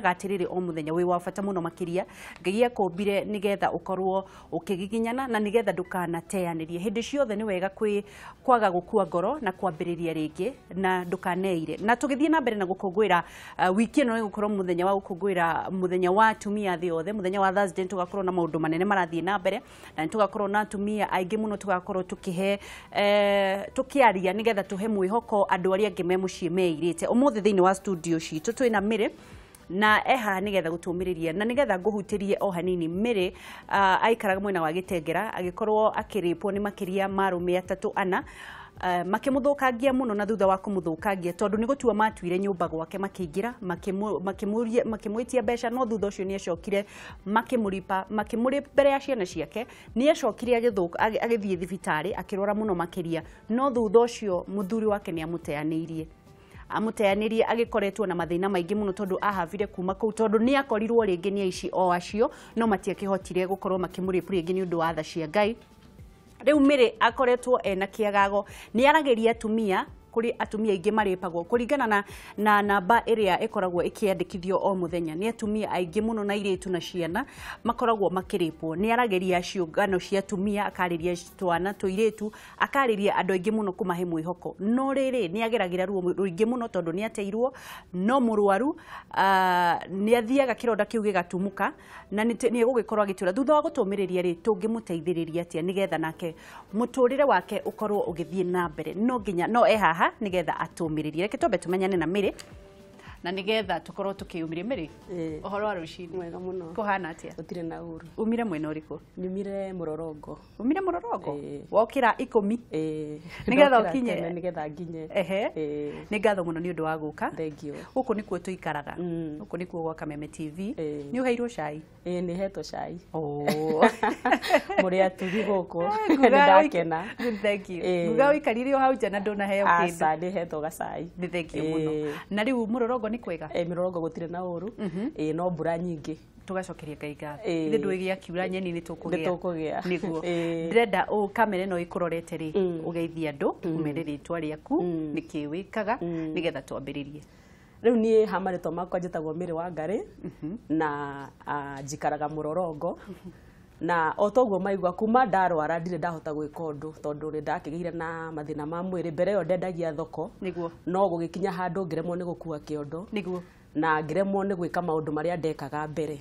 Ngwĩraga atĩrĩrĩ, o mũthenya wĩ wa bata mũno makĩria. Ngai akũmbire nĩgetha ũkorwo ũkĩgiginyana na nĩgetha ndũkanateanĩrie. Hĩndĩ ciothe nĩ wega kwĩ kwaga gũkua ngoro na kwambĩrĩria rĩngĩ na ndũkaneire. Na tũgĩthiĩ na mbere na gũkũngũĩra wiki ĩno, ĩgũkorwo mũthenya wa gũkũngũĩra mũthenya wa atumia thĩ yothe, mũthenya wa Thursday. Tũgakorwo na maũndũ manene marathiĩ na mbere na nĩ tũgakorwo na atumia aingĩ mũno, tũgakorwo tũkĩhe tũkĩaria nĩgetha tũhe mwĩhoko andũ arĩa angĩ me mũciĩ meirĩte. Ũmũthĩ thĩinĩ wa studio citũ twĩna Mary na eha nigetha gũtũmĩrĩria na nigetha ngũhutĩrie o hanini. Mary aikaraga mwena wa Gĩtengera, agĩkorwo akĩrĩpwo nĩ makĩria ma arũme atatũ ana, makĩmũthũkangia mũno. Na thutha wa kũmũthũkangia, tondũ nĩ gũtua matuire nyũmba gwake, makĩingĩra, makĩmwĩtia mbeca. No thutha ũcio nĩ acokire makĩmũripa, makĩmũrĩ mbere ya ciana ciake. Nĩ acokire agĩthiĩ thibitarĩ, akĩrwara mũno makĩria. No thutha ũcio mũthuri wake nĩ amũteanĩirie, amũteanĩrie, agĩkoretwo na mathĩna maingĩ mũno tondũ ahavire kuma kũu, tondũ nĩ akorirwo rĩngĩ nĩ aici o acio, no matiakĩhotire gũkorwo makĩmũrĩpu rĩngĩ nĩ ũndũ wa tha cia Ngai. Rĩu Mary akoretwo ena kĩagago. Nĩ aragĩria atumia, kũrĩ atumia aingĩ marĩpagwo kũringana na namba ĩrĩa ĩkoragwo ĩkĩandĩkithio o mũthenya. Nĩ atumia aingĩ mũno na airĩtu na ciana makoragwo makĩrĩpwo. Nĩ aragĩria ciũngano cia atumia, akarĩria twana tũirĩtu, akarĩria andũ aingĩ mũno kũmahe mwĩhoko. No rĩrĩ, nĩ ageragĩra ruo rũingĩ mũno tondũ nĩ ateirwo, no mũrwaru, nĩ athiaga kĩronda kĩu gĩgatumuka na nĩ egũgĩkorwo agĩtwĩra thutha wa gũtũmĩrĩria rĩ, tũngĩmũteithĩrĩria atĩa nĩgetha nake mũtũrĩre wake ũkorwo ũgĩthiĩ na mbere. No nginya no e haha nĩgetha atũmĩrĩrie. Reke twambe tũmenyane na Mary na nĩgetha tũkorwo tũkĩyumĩria. Mary, ũhoro wa rũcinĩ? Mwega mũno. Kũhana atĩa? Gũtirĩ na ũru. Umire mwena ũrĩkũ? Nyumire Mũrorongo. Umire Mũrorongo? Ĩĩ. Wokĩra 10? Ĩĩ. Nĩgetha Ndokĩra ũkinye? tene nĩgetha nginye. Ehe. Ĩĩ. Nĩ ngatho mũno nĩ ũndũ wa gũka. Thank you. Gũkũ nĩkuo tũikaraga, gũkũ nĩkuo gwa Kameme TV. Ĩĩ. Nĩ ũheirwo cai? Ĩĩ, nĩ hetwo cai. Oh. Mũrĩ atugi gũkũ. Nĩ ndakena. Thank you. Ĩĩ. Nguga ũikarire o hau nja na ndũnaheo kĩndũ. Aca, nĩ hetwo gacai. Nĩ thank you mũno. Ĩĩ. Na rĩu Mũrorongo nĩ kwega? Ĩĩ, Mĩrorongo gũtirĩ na ũru. Ĩĩ, no mbura nyingĩ. Tũgacokeria Ngai ngatho. Ĩĩ. Ithe ndũĩ gĩakiura nyeni nĩ tũkũgĩa. Nĩ tũkũgĩa. Nĩguo. Ĩĩ. Ndĩrenda ũ kamera ĩno ĩkũrorete rĩ, ũgeithie andũ, ũmere rĩtwa rĩaku, nĩkĩ wĩkaga, nĩgetha twambĩrĩrie. Rĩu niĩ ha marĩtwa makwa njĩtagwo Mary Wangari na njikaraga Mũrorongo. Na o toguo maigua, kuma ndarwara ndirĩ ndahota gwĩka ũndũ tondũ nĩ ndakĩgĩire na mathĩna ma mwĩrĩ. Mbere ĩyo ndendagia thoko, no gũgĩkinya handũ ngĩremwo nĩ gũkua kĩondo na ngĩremwo nĩ gwĩka maũndũ marĩa ndekaga mbere.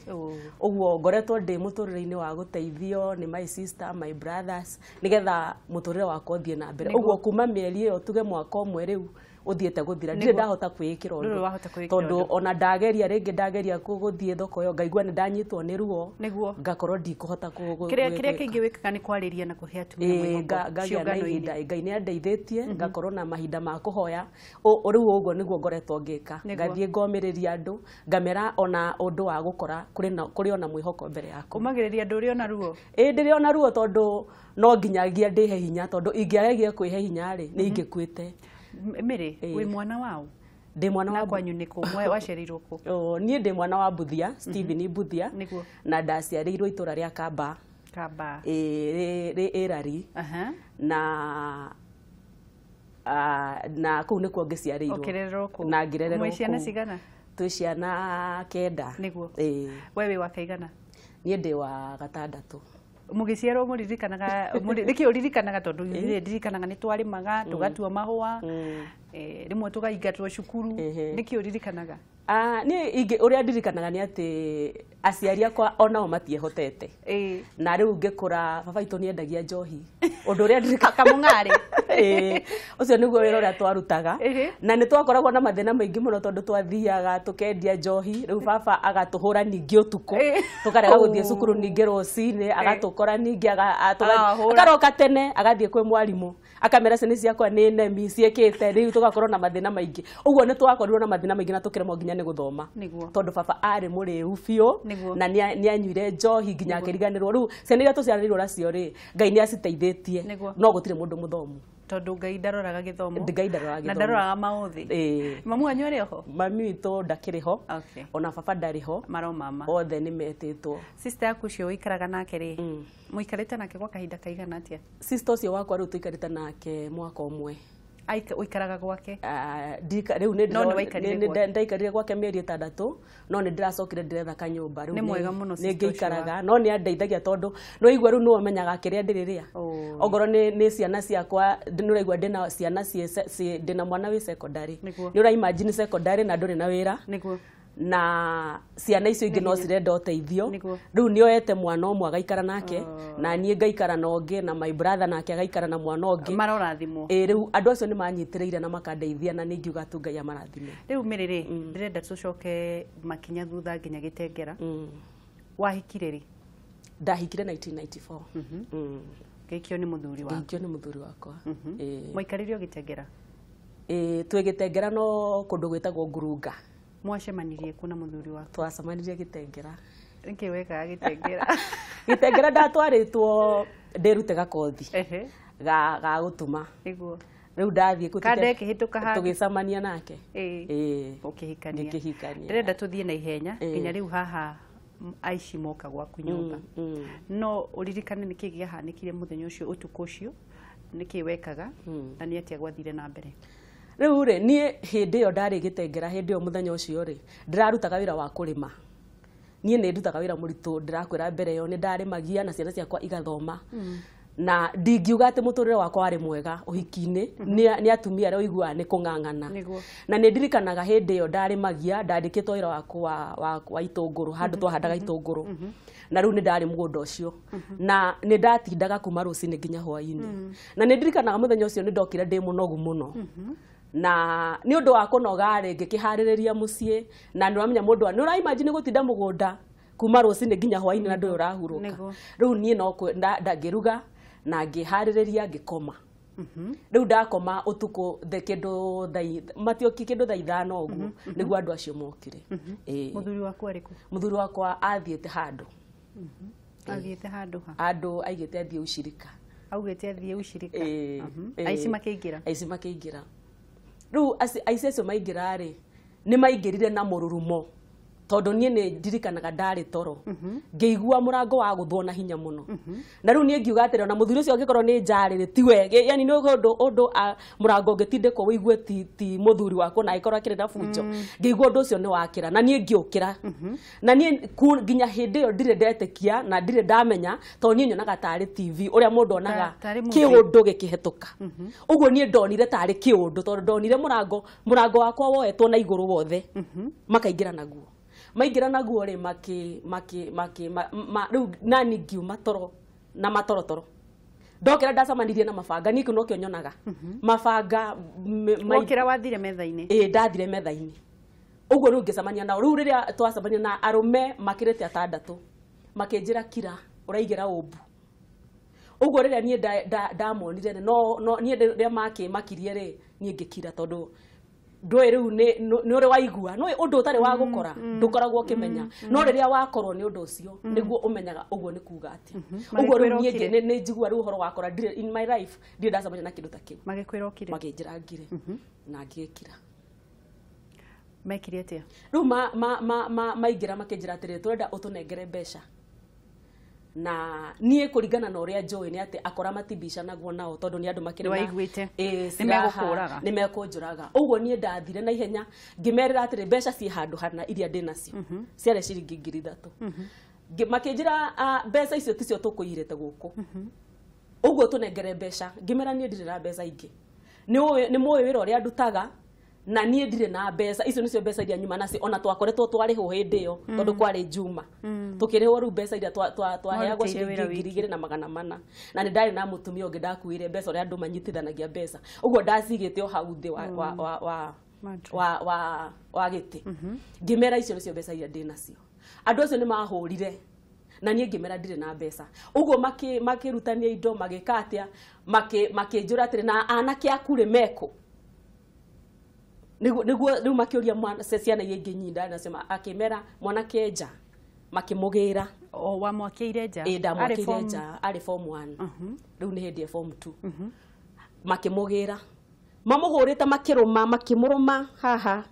Ũguo ngoretwo ndĩ mũtũrĩre-inĩ wa gũteithio nĩ my sister, my brothers, nĩgetha mũtũrĩre wakwa ũthiĩ na mbere. Ũguo kuma mĩeri ĩyo, tuge mwaka ũmwe rĩu ũthiĩte gũthira, ndirĩ ndahota kwĩĩkĩra Ndũrĩ ũndũ wahota kwĩĩkĩra tondũ ũndũ. Ona ndageria rĩngĩ, ndageria gũthiĩ thoko ĩyo, ngaigua nĩ ndanyitwo nĩ ruo, ngakorwo ndikũhota Kĩrĩa gwĩka. kĩngĩ wĩkaga nĩ kwarĩria na kũhe atumia Ĩĩ, mwĩhoko ngagĩa na ciũngano-inĩ. ihinda. Ngai nĩ andeithĩtie ngakorwo na mahinda ma kũhoya. Rĩu ũguo nĩguo ngoretwo ngĩka. Ngathiĩ ngomĩrĩria andũ, ngamera ona ũndũ wa gũkora kũrĩ ona mwĩhoko mbere yakwa. Ũmagĩrĩria andũ ũrĩ ona ruo? Ĩĩ, ndĩrĩ ona ruo tondũ no nginyagia ndĩhe hinya, tondũ ingĩagegia kwĩhe hinya rĩ, nĩ ingĩkuĩte. Mary, Ĩĩ. wĩ mwana wao? Ndĩ mwana Na wa kwanyu nĩ kũ? Waciarĩirwo kũ? Oh, niĩ ndĩ mwana wa Mbuthia, Stephen Mbuthia. Na ndaciarĩirwo itũra rĩa Kamba. Kamba. Ĩĩ, rĩ Ĩrari. Na na kũu nĩkuo ngĩciarĩirwo. Ũkĩrererwo kũu? Na ngĩrererwo Mwĩ ciana kũu. cigana? Twĩ ciana 9. Ĩĩ. We wĩ wa kaigana? Niĩ ndĩ wa gatandatũ. Mũgĩciarwo mũririkanaga nĩkĩ ũririkanaga? Tondũ ithuĩ ndirikanaga nĩ twarĩmaga, tũgatua mahũa, rĩmwe tũgaingatwo cukuru. Nĩkĩ ũririkanaga? Ah, niĩ ingĩ ũrĩa ndirikanaga nĩ atĩ aciari akwa onao matiehotete. Na rĩu ngĩkũra, baba witũ nĩ endagia njohi. Ũndũ ũrĩa ndirikanaga, Kamũng'arĩ. Ĩĩ, ũcio nĩguo wĩra ũrĩa twarutaga. Na nĩ twakoragwo na mathĩna maingĩ mũno tondũ twathiaga tũkendia njohi, rĩu baba agatũhũra ningĩ ũtukũ, tũkarega gũthiĩ cukuru ningĩ rũcinĩ, agatũkora ningĩ Agawahũra. akaroka tene, agathiĩ kwĩ mwarimũ akamera ciana ciakwa nĩ nemi ciĩkĩte. Rĩu tũgakorwo na mathĩna maingĩ. Ũguo nĩ twakorirwo na mathĩna maingĩ na tũkĩremwo nginya nĩ gũthoma tondũ baba arĩ mũrĩu biũ na nĩ anyuire njohi nginya akĩriganĩrwo. Rĩu ciana iria tũciaranĩirwo nacio rĩ, Ngai nĩ aciteithĩtie, no gũtirĩ mũndũ mũthomu. Tondũ Ngai ndaroraga gĩthomo. Ngai ndaroraga Na gĩthomo. ndaroraga maũthĩ. Ĩĩ. Mamu wanyu arĩ oho? Mami witũ ndakĩrĩ ho. Ona baba ndarĩ ho. Maro mama. Othe nĩ metĩtwo. Sister yaku ũcio ũikaraga nake rĩ, mũikarĩte nake gwa kahinda kaigana atĩa? Sister ũcio wakwa rĩu tũikarĩte nake mwaka ũmwe. Ũikaraga gwake? Rĩu nĩ ndaikarire gwake mĩeri 6 no nĩ ndĩracokire ndĩretha kanyũmba. Rĩu nĩ mwega mũno nĩ ngĩikaraga no nĩ andeithagia tondũ nĩ waigua rĩu nĩwe ũmenyaga kĩrĩa ndĩrĩrĩa. Ongorwo nĩ ciana ciakwa nĩ ũraigua ndĩna ciana ndĩna mwana wĩ secondary. Nĩ ũra imagine secondary na ndũrĩ na wĩra. Na ciana icio ingĩ no cirenda ũteithio. Rĩu nĩ oete mwana ũmwe agaikara nake na niĩ ngaikara na ũngĩ na my brother nake agaikara na mwana ũngĩ. Marorathimwo. Ĩĩ rĩu andũ acio nĩ manyitĩrĩire na makandeithia na nĩ ingiuga tu Ngai amarathime. Rĩu Mary rĩ, ndĩrenda tũcoke makinya thutha nginya Gĩtengera. Wahikire rĩ? Ndahikire 1994. Ngĩhikio nĩ mũthuri waku? Ngĩhikio nĩ mũthuri wakwa. Mwaikarire o Gĩtengera? Ĩĩ twĩ Gĩtengera no kũndũ gwĩtagwo Ngurunga. Mwacemanirie kũ na mũthuri waku? Twacemanirie Gĩtengera. Nĩkĩ wekaga Gĩtengera? Gĩtengera ndatwarĩtwo ndĩrute gakothi ga gũtuma. Nĩguo. Rĩu ndathiĩ kũ Kanda ĩkĩhĩtũka handũ. Tũgĩcemania nake. Ĩĩ. Ũkĩhikania. Ngĩkĩhikania. Ndĩrenda tũthiĩ na ihenya nginya rĩu haha aici moka gwaku nyũmba. No ũririkane nĩkĩ gĩahanĩkire mũthenya ũcio ũtukũ ũcio, nĩkĩ wekaga na nĩ atĩa gwathire na mbere? Rĩu rĩ niĩ hĩndĩ ĩyo ndarĩ Gĩtengera hĩndĩ ĩyo mũthenya ũcio rĩ ndĩrarutaga wĩra wa kũrĩma. Niĩ nĩ ndutaga wĩra mũritũ ndĩrakwĩra mbere ĩyo nĩ ndarĩmagia na ciana ciakwa igathoma. Na ndingiuga atĩ mũtũrĩre wakwa warĩ mwega ũhiki-inĩ nĩ atumia arĩa ũiguaga nĩ kũng'ang'ana. Na nĩ ndirikanaga hĩndĩ ĩyo ndarĩmagia ndandĩkĩtwo wĩra wakwa wa itũngũrũ handũ twahandaga itũngũrũ. Na rĩu nĩ ndarĩ mũgũnda ũcio na nĩ ndatindaga kuma rũcinĩ nginya hwaĩ-inĩ. Na nĩ ndirikanaga mũthenya ũcio nĩ ndokire ndĩ mũnogu mũno. Na nĩ ũndũ wa kũnoga rĩ ngĩkĩharĩrĩria mũciĩ na nĩ ũramenya mũndũ nĩ ũra imagine gũtinda mũgũnda kuma rũcinĩ nginya hwaĩ-inĩ na ndũrĩ ũrahurũka. Rĩu niĩ no ngĩruga na ngĩharĩrĩria ngĩkoma. Rĩu ndakoma ũtukũ kĩndũ matioki kĩndũ thaa 5 ũguo nĩguo andũ acio mokire. Mũthuri waku arĩ kũ? Mũthuri wakwa athiĩte handũ. Athiĩte handũ ha? Handũ aigĩte athiĩ ucirika. Augĩte athiĩ ucirika. Aici makĩingĩra? Aici makĩingĩra. Rĩu aici acio maingĩra rĩ nĩ maingĩrire na mũrurumo tondũ niĩ nĩ ndirikanaga ndarĩ toro ngĩigua mũrango wa gũthwo na hinya mũno. Na rĩu niĩ ngiuga atĩrĩ ona mũthuri ũcio angĩkorwo nĩ njarĩ rĩ tiwe yani nĩ ũndũ mũrango ũngĩtindĩkwo ũigue ti mũthuri wakwa na angĩkorwo akĩrĩ na bunjo ngĩigua ũndũ ũcio nĩ wakĩra na niĩ ngĩũkĩra. Na niĩ nginya hĩndĩ ĩyo ndirĩ ndetĩkia na ndirĩ ndamenya tondũ niĩ nyonaga tarĩ TV ũrĩa mũndũ onaga kĩũndũ gĩkĩhetũka. Ũguo niĩ ndonire tarĩ kĩũndũ tondũ ndonire mũrango wakwa woetwo na igũrũ wothe makaingĩra naguo. Maingĩra naguo rĩ maki rĩu nani ngiuma toro na matorotoro. Ndokĩra ndacemanirie na mabanga niĩ kĩu nokĩo nyonaga. Mabanga wokĩra wathire metha-inĩ? Ĩĩ ndathire metha-inĩ. Ũguo rĩu ngĩcemania nao. Rĩu rĩrĩa twacemania na arũme makĩrĩte 6 makĩnjĩra kira ũraigĩra ũmbu. Ũguo rĩrĩa niĩ ndamonire no niĩ rĩrĩa makĩmakirie rĩ niĩ ngĩkira tondũ ndũĩ rĩu nĩ ũrĩ waigua nĩ ũndũ ũtarĩ wa gũkora ndũkoragwo ũkĩmenya no rĩrĩa wakorwo nĩ ũndũ ũcio nĩguo ũmenyaga ũguo nĩ kuga atĩa. Ũguo rĩu niĩ nĩ njigua rĩu ũhoro wakora ndirĩ in my life ndirĩ ndacemania na kĩndũ ta kĩu. Magĩkwĩra ũkire? Makĩnjĩra ngire na ngĩkira. Mekire atĩa? Rĩu maingĩra makĩnjĩra atĩrĩrĩ tũrenda ũtũnengere mbeca. Na niĩ kũringana na ũrĩa njũĩ nĩ atĩ akora matibicanagwo nao tondũ nĩ andũ makĩrĩ na Nĩwaiguĩte. Nĩmegũkũraga. Nĩmekũnjũraga. Ũguo niĩ ndathire na ihenya ngĩmerĩra atĩrĩ mbeca ciĩ handũ hana iria ndĩ nacio ciarĩ ciringi 3,000. Makĩnjĩra mbeca icio ticio tũkũigĩrĩte gũkũ. Ũguo tũnengere mbeca. Ngĩmera niĩ ndirĩ na mbeca ingĩ. Nĩ mũĩ wĩra ũrĩa ndutaga na niĩ ndirĩ na mbeca icio nĩcio mbeca iria nyuma nacio ona twakoretwo twarĩhwo hĩndĩ ĩyo tondũ kwarĩ Juma tũkĩrĩhwo rĩu mbeca iria twaheagwo ciringi 2,400 na nĩ ndarĩ na mũtumia ũngĩ ndakuĩre mbeca ũrĩa andũ manyitithanagia mbeca ũguo ndacigĩte o hau thĩ wa gĩtĩ. Ngĩmera icio nĩcio mbeca iria ndĩ nacio. Andũ acio nĩ mahũrire na niĩ ngĩmera ndirĩ na mbeca. Ũguo makĩrutania indo magĩka atĩa makĩnjũra atĩrĩ na anake aku rĩ mekũ. Nĩguo rĩu makĩũria mwana ciana iria ingĩ nyinda nacio akĩmera mwanake nja makĩmũgĩra. O wamwakĩire nja? Ĩĩ ndamwakĩire nja arĩ form 1. Rĩu nĩ hĩndĩ ya form 2. Makĩmũgĩra mamũhũrĩte makĩrũma makĩmũrũma haha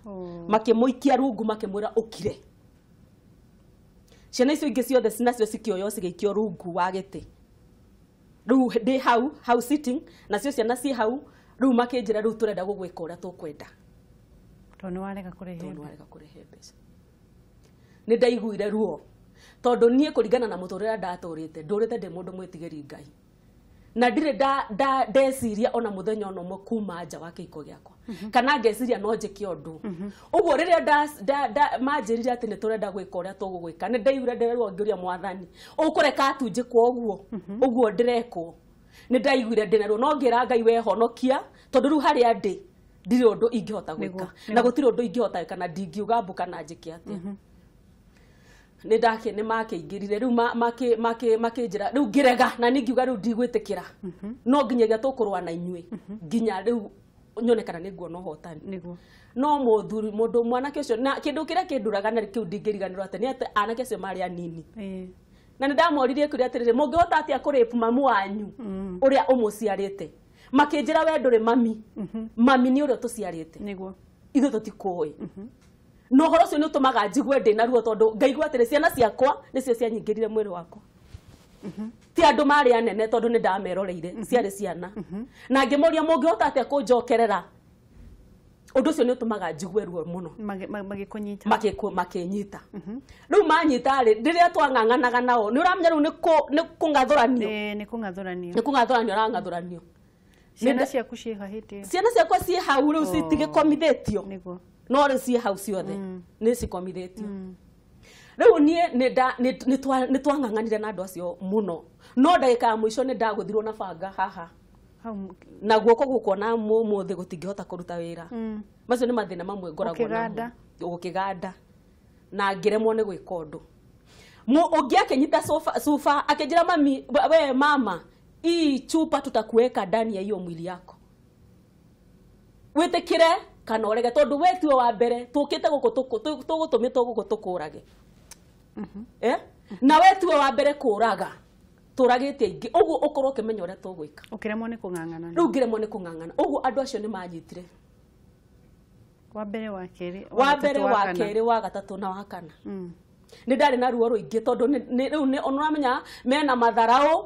makĩmũikia rungu makĩmwĩra ũkire. Ciana icio ingĩ ciothe nacio cikĩoywo cigĩikio rungu wa gĩtĩ. Rĩu ndĩ hau sitting nacio ciana ciĩ hau. Rĩu makĩnjĩra rĩu tũrenda gũgwĩka ũrĩa tũkwenda. Tondũ nĩ warega kũrehe. Tondũ warega kũrehe mbeca. Nĩ ndaiguire ruo. Tondũ niĩ kũringana na mũtũrĩre ndatũrĩte, ndũrĩte ndĩ mũndũ mwĩtigĩri Ngai. Na ndirĩ ndeciria ona mũthenya ona ũmwe kuma nja wa kĩhiko gĩakwa. Kana ngeciria no njĩke ũndũ. Ũguo rĩrĩa manjĩrire atĩ nĩ tũrenda gwĩka ũrĩa tũgũgwĩka, nĩ ndaiguire ndĩrerwo ngĩũria Mwathani, ũkũreka tu njĩkwo ũguo, ũguo ndĩrekwo. Nĩ ndaiguire ndĩna ruo, no ngĩra Ngai we honokia, tondũ rĩu harĩa ndĩ ndirĩ ũndũ ingĩhota gwĩka. Na gũtirĩ ũndũ ingĩhota gwĩka na ndingiuga mbu kana njĩke atĩa. Nĩ ndake nĩ makĩingĩrire rĩu makĩnjĩra rĩu ngĩrega na niĩ ngiuga rĩu ndigwĩtĩkĩra. No nginyagia tũkũrũa na inyuĩ nginya rĩu nyone kana nĩ nguona ũhotani. Nĩguo. No mũthuri mũndũ mwanake ũcio na kĩndũ kĩrĩa kĩndũraga na kĩu ndingĩriganĩrwo atĩ nĩ atĩ anake acio marĩ anini. Na nĩ ndamoririe kĩũria atĩrĩrĩ, mũngĩhota atĩa kũrĩpu mamu wanyu ũrĩa ũmũciarĩte? Makĩnjĩra we ndũrĩ mami. Mami nĩ ũrĩa ũtũciarĩte. Nĩguo. Ithuĩ tũtikũĩ. No ũhoro ũcio nĩ ũtũmaga njigue ndĩ na ruo tondũ ngaigua atĩrĩ ciana ciakwa nĩcio cianyingĩrire mwĩrĩ wakwa. Ti andũ marĩ anene tondũ nĩ ndameroreire, ciarĩ ciana. Na ngĩmoria mũngĩhota atĩa kũnjokerera? Ũndũ ũcio nĩ ũtũmaga njigue ruo mũno. Magĩkũnyita. Makĩnyita. Rĩu manyita rĩ, rĩrĩa twang'ang'anaga nao, nĩ ũramenya rĩu nĩ kũng'athũranio. Nĩ kũng'athũranio. Nĩ kũng'athũranio ũrang'athũranio. Ciana ciaku ciĩ ha hĩndĩ ĩyo? Ciana ciakwa ciĩ hau rĩu citigĩkomithĩtio. Nĩguo. No rĩu ciĩ hau ciothe nĩ cikomithĩtio. Rĩu niĩ nĩ twang'ang'anire na andũ acio mũno. No ndagĩka ya mũico nĩ ndagũthirwo na banga haha. Na guoko gũkũ na mũthĩ gũtingĩhota kũruta wĩra. Macio nĩ mathĩna mamwe ngoragwo namo. Gũkĩganda. Na ngĩremwo nĩ gwĩka ũndũ. Ũngĩ akĩnyita sofa akĩnjĩra mami, we mama, hii chupa tutakuweka ndani ya hiyo mwili yako. Wĩtĩkĩre kana ũrege tondũ we tiwe wa mbere tũkĩte gũkũ tũgũtũmĩtwo gũkũ tũkũrage. Na we tiwe wa mbere kũraga. Tũragĩte aingĩ ũguo ũkorwo ũkĩmenya ũrĩa tũgwĩka. Ũkĩremwo nĩ kũng'ang'ana. Rĩu ngĩremwo nĩ kũng'ang'ana. Ũguo andũ acio nĩ manyitire. Wa mbere wa kerĩ, wa mbere wa kerĩ, wa gatatũ na wa kana. Nĩ ndarĩ na ruo rũingĩ tondũ rĩu nĩ ũramenya mena matharaũ,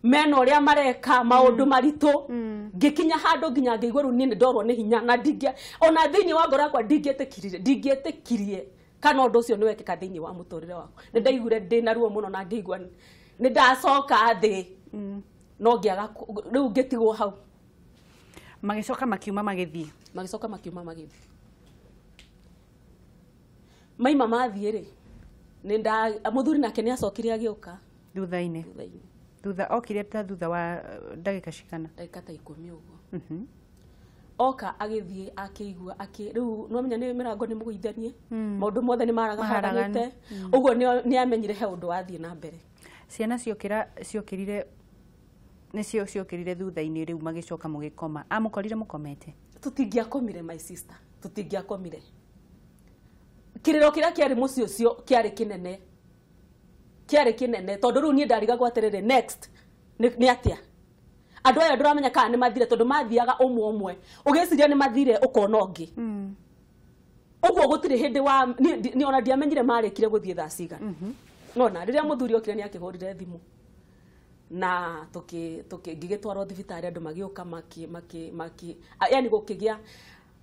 mena ũrĩa mareka maũndũ maritũ. Ngĩkinya handũ nginya ngĩigua rĩu niĩ nĩ ndorwo nĩ hinya na ndingĩ ona thĩinĩ wa ngoro yakwa ndingĩetĩkirie kana ũndũ ũcio nĩ wekĩka thĩinĩ wa mũtũrĩre wakwa. Nĩ ndaiguire ndĩ na ruo mũno na ngĩigua nĩ ndacoka thĩ. No ngĩaga rĩu ngĩtigwo hau. Magĩcoka makiuma magĩthiĩ. Magĩcoka makiuma magĩthiĩ. Maima mathiĩ rĩ, mũthuri nake nĩ acokire agĩũka. Thutha-inĩ. Thutha okire ta thutha wa ndagĩka cigana? Ndagĩka ta 10 ũguo. Oka agĩthiĩ akĩigua rĩu no menya nĩ mĩrango nĩ mũgũithanie. Maũndũ mothe nĩ maragaharaganĩte. Ũguo nĩ amenyire he ũndũ wathiĩ na mbere. Ciana ciokĩrire nĩcio ciokĩrire thutha-inĩ rĩu magĩcoka mũgĩkoma. Amũkorire mũkomete? Tũtingĩakomire my sister, tũtingĩakomire. Kĩrĩro kĩrĩa kĩarĩ mũciĩ ũcio kĩarĩ kĩnene. Kĩarĩ kĩnene tondũ rĩu niĩ ndarigagwo atĩrĩrĩ next nĩ atĩa. Andũ aya ndũramenya kana nĩ mathire tondũ mathiaga ũmwe ũmwe. Ũgĩciria nĩ mathire ũkona ũngĩ. Ũguo gũtirĩ hĩndĩ wa niĩ ona ndiamenyire marĩkire gũthiĩ thaa cigana. Nona rĩrĩa mũthuri okire nĩ akĩhũrire thimũ. Na ngĩgĩtwarwo thibitarĩ andũ magĩũka maki yani gũkĩgĩa.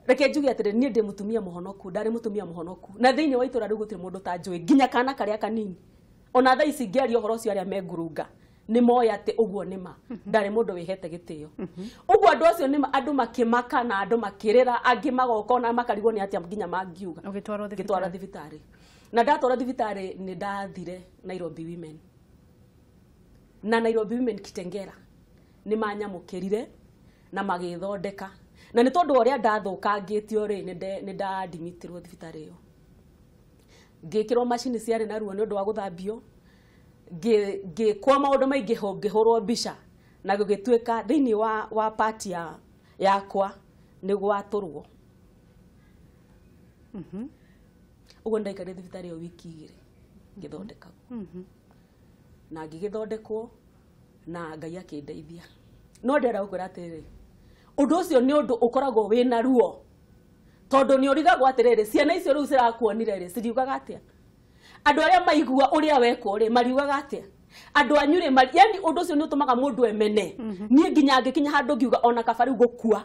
Reke njuge atĩrĩ niĩ ndĩ mũtumia mũhonoku, ndarĩ mũtumia mũhonoku. Na thĩinĩ wa itũra rĩu gũtirĩ mũndũ ũtanjũĩ nginya kana karĩa kanini. Ona thaa ici ngĩaria ũhoro ũcio arĩa me ngurunga nĩ moĩ atĩ ũguo nĩ ma. Ndarĩ mũndũ wĩhete gĩtĩo. Ũguo andũ acio nĩ andũ makĩmaka na andũ makĩrĩra, angĩ magoka ona makarigwo nĩ atĩa nginya mangiuga. Ũgĩtwarwo thibitarĩ. Ngĩtwarwo thibitarĩ. Na ndatwarwo thibitarĩ nĩ ndathire Nairobi Women. Na Nairobi Women Kitengela nĩ manyamũkĩrire na magĩthondeka. Na nĩ tondũ ũrĩa ndathũkangĩtio rĩ, nĩ ndadimitirwo thibitarĩ ĩyo. Ngĩkĩrwo macini ciarĩ na ruo nĩ ũndũ wa gũthambio. Ngĩkwo maũndũ maingĩ ngĩhũrwo mbica na gũgĩtuĩka thĩinĩ wa part yakwa nĩ gwatũrwo. Ũguo ndaikarire thibitarĩ ĩyo wiki 2 ngĩthondekagwo. Na ngĩgĩthondekwo na Ngai akĩndeithia. No ndĩrenda gũkwĩra atĩrĩrĩ, ũndũ ũcio nĩ ũndũ ũkoragwo wĩna ruo. Tondũ nĩ ũrigagwo atĩrĩrĩ, ciana icio rĩu cirakuonire rĩ, ciriugaga atĩa? Andũ arĩa maigua ũrĩa wekwo rĩ, mariugaga atĩa? Andũ anyu rĩ, yani ũndũ ũcio nĩ ũtũmaga mũndũ emene. Niĩ nginya ngĩkinya handũ ngiuga ona kaba rĩu gũkua.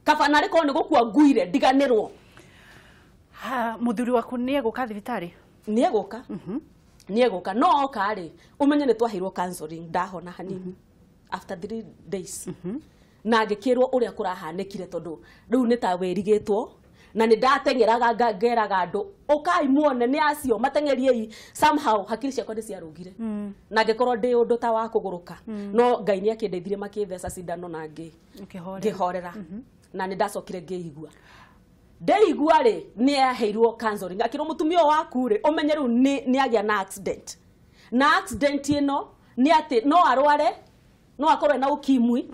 Kaba narĩ korwo nĩ gũkua nguire ndiganĩrwo. Ha, muthuri waku nĩ egũka thibitarĩ? Nĩ egũka. Nĩ egũka no oka rĩ ũmenye nĩ twaheirwo counseling ndahona hanini after 3 days. Na ngĩkĩrwo ũrĩa kũrahanĩkire tondũ rĩu nĩ ta wĩrigĩtwo na nĩ ndateng'eraga ngeraga andũ ũkai muone nĩ acio mateng'eriei somehow hakiri ciakwa nĩ ciarũgire. Na ngĩkorwo ndĩ ũndũ ta wa kũgũrũka no Ngai nĩ akĩndeithirie makĩtheca cindano na ngĩhorera. Na nĩ ndacokire ngĩigua ndeigua rĩ nĩ aheirwo counseling akĩrwo mũtumia waku rĩ ũmenye rĩu nĩ agĩa na accident na accident ĩno nĩ atĩ no arware no akorwo na ukimwi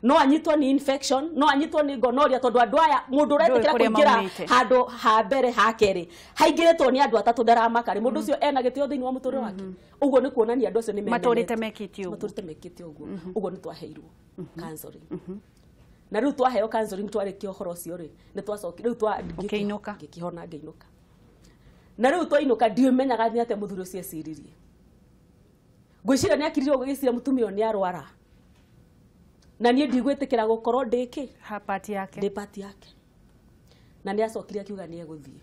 no anyitwo ni infection no anyitwo ni gonorrhea tondu andu aya mundu uretikira kuingira handu ha mbere ha keri haingiritwo ni andu atatu ndaramaka ri mundu ucio ena gitio thiini wa muturire wake uguo ni kuonania andu acio ni maturite mekite uguo maturite mekite uguo uguo ni twaheirwo counseling na riu twaheo counseling twarikia uhoro ucio ri ni twacokire riu twa ngĩkĩinũka ngĩkĩhona ngĩinũka na riu twainũka ndimenyaga ni atia muthuri ucio eciririe ngwiciria ni akirire uguo gĩciria mutumia ni arwara na niĩ ndigwĩtĩkĩra gũkorwo ndĩ kĩ ha part yake ndĩ part yake na nĩ acokire akiuga nĩ egũthiĩ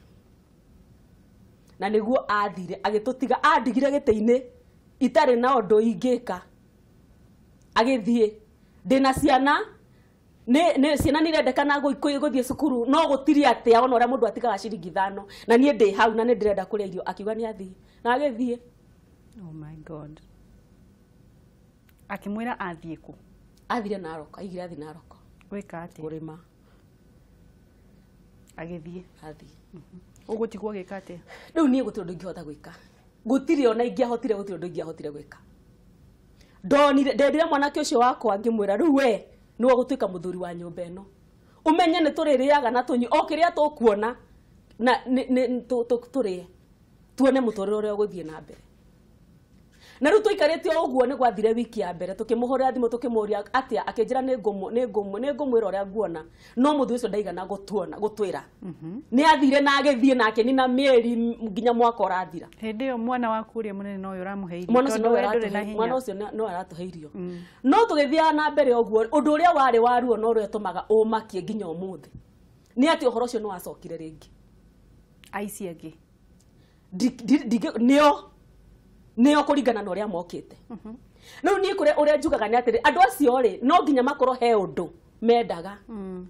na nĩguo athire agĩtũtiga andigire gĩtĩ-inĩ itarĩ na ũndũ ingĩka agĩthiĩ ndĩna ciana nĩ ciana nĩ irendekana gũthiĩ cukuru no gũtirĩ atĩa ona ũrĩa mũndũ atigaga ciringi 5 na niĩ ndĩ hau na nĩ ndĩrenda kũrĩa irio akiuga nĩ athiĩ na agĩthiĩ. Oh my God. Akĩmwĩra athiĩ kũ? Athire Narok, aigire athi Narok. Gwĩka atĩa? Kũrĩma. Agĩthiĩ. Athiĩ. Ũgũtigwo gĩka atĩa? Rĩu niĩ gũtirĩ ũndũ ingĩhota gwĩka. Gũtirĩ ona ingĩahotire gũtirĩ ũndũ ingĩahotire gwĩka. Ndonire ndendire mwanake ũcio wakwa ngĩmwĩra rĩu we nĩwe ũgũtuĩka mũthuri wa nyũmba ĩno. Ũmenye nĩ tũrĩrĩaga na tũnyue o kĩrĩa tũkuona na tũrĩe. Tuone mũtũrĩre ũrĩa ũgũthiĩ na mbere. Na rĩu tũikarĩte o ũguo nĩ gwathire wiki ya mbere tũkĩmũhũrĩra thimũ tũkĩmũria atĩa akĩnjĩra nĩ ngũmwĩra ũrĩa nguona no mũthuri ũcio ndaigana gũtuona gũtwĩra. Nĩ athire na agĩthiĩ na akĩnina mĩeri nginya mwaka ũrathira. Hĩndĩ ĩyo mwana waku ũrĩa mũnene nowe ũramũhe irio tondũ we ndũrĩ na hinya. Mwana ũcio no aratũhe irio. No tũgĩthiaga na mbere ũguo ũndũ ũrĩa warĩ wa ruo na ũrĩa ũtũmaga ũmakie nginya ũmũthĩ nĩ atĩ ũhoro ũcio nĩ wacokire rĩngĩ. Aici angĩ nĩo nĩo kũringana na ũrĩa mokĩte. Rĩu niĩ kũrĩa ũrĩa njugaga nĩ atĩrĩ andũ acio rĩ no nginya makorwo he ũndũ mendaga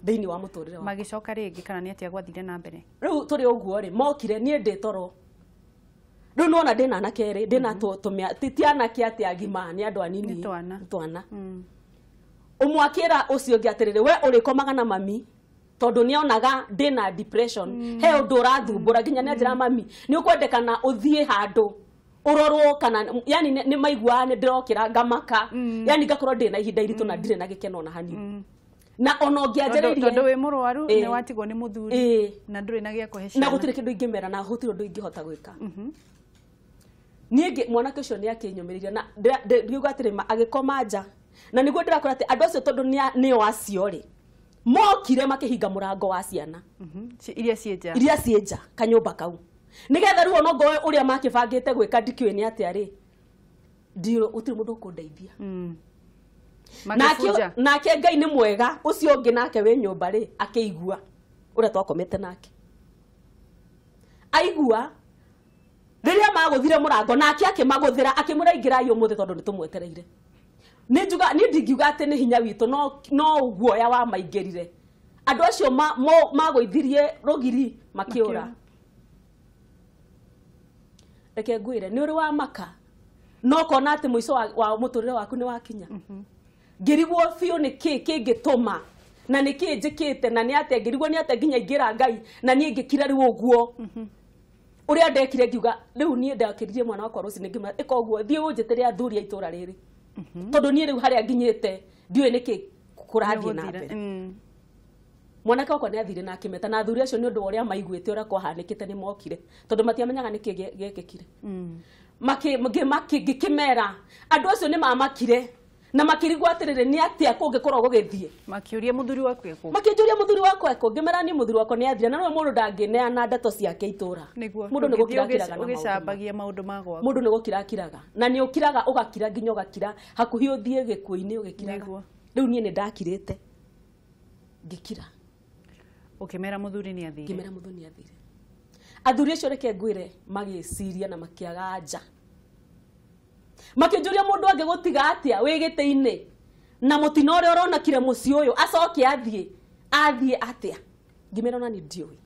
thĩinĩ wa mũtũrĩre wao. Magĩcoka rĩngĩ kana nĩ atĩa gwathire na mbere? Rĩu tũrĩ ũguo rĩ mokire niĩ ndĩ toro. Rĩu nĩwona ndĩna anake rĩ ndĩna tũmĩa ti anake atĩ agima nĩ andũ anini nĩ twana. Twana. Ũmwe akĩra ũcio ũngĩ atĩrĩrĩ we ũrĩkomaga na mami tondu nionaga ndĩna depression he ũndũ ũrathumbũra nginya nĩ anjĩra mami nĩ ũkwendekana ũthiĩ handũ urorwo kana yani ni maiguaga ni ndirokira ngamaka yani ngakorwo ndina ihinda iritu na ndirĩ na gĩkeno na hanini na ona ũngĩanjĩrĩirie tondu wĩ mũrwaru nĩ watigwo nĩ mũthuri na ndũrĩ na gĩa kũhe ciana na gũtirĩ kĩndũ ingĩmera na gũtirĩ ũndũ ingĩhota gwĩka. Niĩ mwanake ũcio nĩ akĩnyũmĩrĩria na ndiuga atĩrĩ agĩkoma nja na nĩguo ndĩrakora atĩ andũ acio tondũ nĩo acio rĩ mokire makĩhinga mũrango wa ciana iria ciĩ nja iria ciĩ nja kanyũmba kau nigetha rĩu ona ngorwo ũrĩa makĩbangĩte gwĩka ndikĩũĩ nĩ atĩa rĩ gũtirĩ mũndũ ũkũndeithia. Nake Ngai nĩ mwega ũcio ũngĩ nake wĩ nyũmba rĩ akĩigua ũrĩa twakomete nake aigua rĩrĩa magũthire mũrango nake akĩmagũthĩra akĩmwĩra ingĩrai ũmũthĩ tondũ nĩ tũmwetereire. Nĩ njuga niĩ ndingiuga atĩ nĩ hinya witũ no guoya wamaingĩrire andũ acio magũithirie rũgiri makĩũra. Reke ngwĩre nĩ ũrĩ wa maka no kona atĩ mũico wa mũtũrĩre waku nĩ wakinya. Ngĩrigwo biũ nĩ kĩ kĩngĩtũma na nĩ kĩ njĩkĩte na nĩ atĩa ngĩrigwo nĩ atĩa nginya ingĩra Ngai na niĩ ngĩkira rĩu ũguo ũrĩa ndekire ngiuga rĩu niĩ ndakĩririe mwana wakwa rũcinĩ ngĩmwĩra ĩka ũguo thiĩ ũnjĩtĩre athuri a itũra rĩrĩ tondũ niĩ rĩu harĩa nginyĩte ndiũĩ nĩkĩ kũrathiĩ na mbere. Mwanake wakwa nĩ athire na akĩmeta na athuri acio nĩ ũndũ wa ũrĩa maiguĩte ũrĩa kwahanĩkĩte nĩ mokire tondũ matiamenyaga nĩkĩ gĩekĩkire. Ngĩkĩmera andũ acio nĩ mamakire na makĩrigwo atĩrĩrĩ nĩ atĩa kũngĩkorwo gũgĩthiĩ. Makĩũria mũthuri waku ekũ? Makĩnjũria mũthuri wakwa ekũ ngĩmera niĩ mũthuri wakwa nĩ athire na nĩwe mũndũ ndangĩneana ndeto ciake itũra. Mũndũ nĩ gũkirakiraga na ũgĩcambagia maũndũ ma gwaku. Mũndũ nĩ gũkirakiraga na nĩ ũkiraga ũgakira nginya ũgakira hakuhĩ ũthiĩ gĩkuũ-inĩ ũgĩkiraga. Rĩu niĩ nĩ ndakirĩte ngĩkira. Ũkĩmera mũthuri nĩ athire. Ngĩmera mũthuri nĩ athire. Athuri acio reke ngwĩre magĩciria na makĩaga nja. Makĩnjũria mũndũ angĩgũtiga atĩa wĩ gĩtĩ-inĩ na mũtino ũrĩa ũronekire mũciĩ ũyũ acoke athiĩ athiĩ atĩa. Ngĩmera ona niĩ ndiũĩ,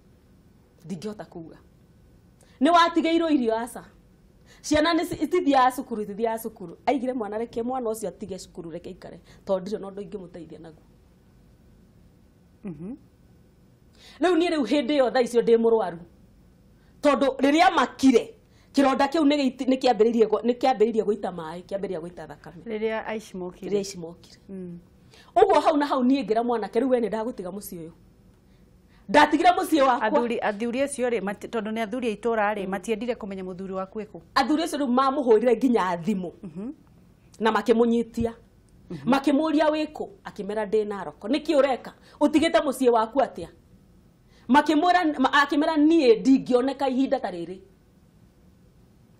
ndingĩhota kuga. Nĩ watigĩirwo irio aca. Ciana nĩ itithiaga cukuru, itithiaga cukuru. Aigire mwana, reke mwana ũcio atige cukuru, reke aikare tondũ ndirĩ na ũndũ ingĩmũteithia naguo. Rĩu niĩ rĩu hĩndĩ ĩyo thaa icio ndĩ mũrwaru, tondũ rĩrĩa makire kĩronda kĩu nĩ kĩambĩrĩirie gũita maĩ, kĩambĩrĩria gũita thakame rĩrĩa aici mokire. Rĩrĩa aici mokire. Ũguo hau na hau niĩ ngĩra mwanake rĩu we nĩ ndagũtiga mũciĩ ũyũ. Ndatigire mũciĩ wakwa. Athuri acio rĩ, tondũ nĩ athuri a itũra rĩ, matiendire kũmenya mũthuri waku ĩkũ. Athuri acio rĩu mamũhũrire nginya thimũ na makĩmũnyitia. Makĩmũria wĩkũ, akĩmera ndĩ Narok. Nĩkĩ ũreka? Ũtigĩte mũciĩ waku atĩa? Makĩmwĩra, akĩmera niĩ ndingĩoneka ihinda ta rĩrĩ.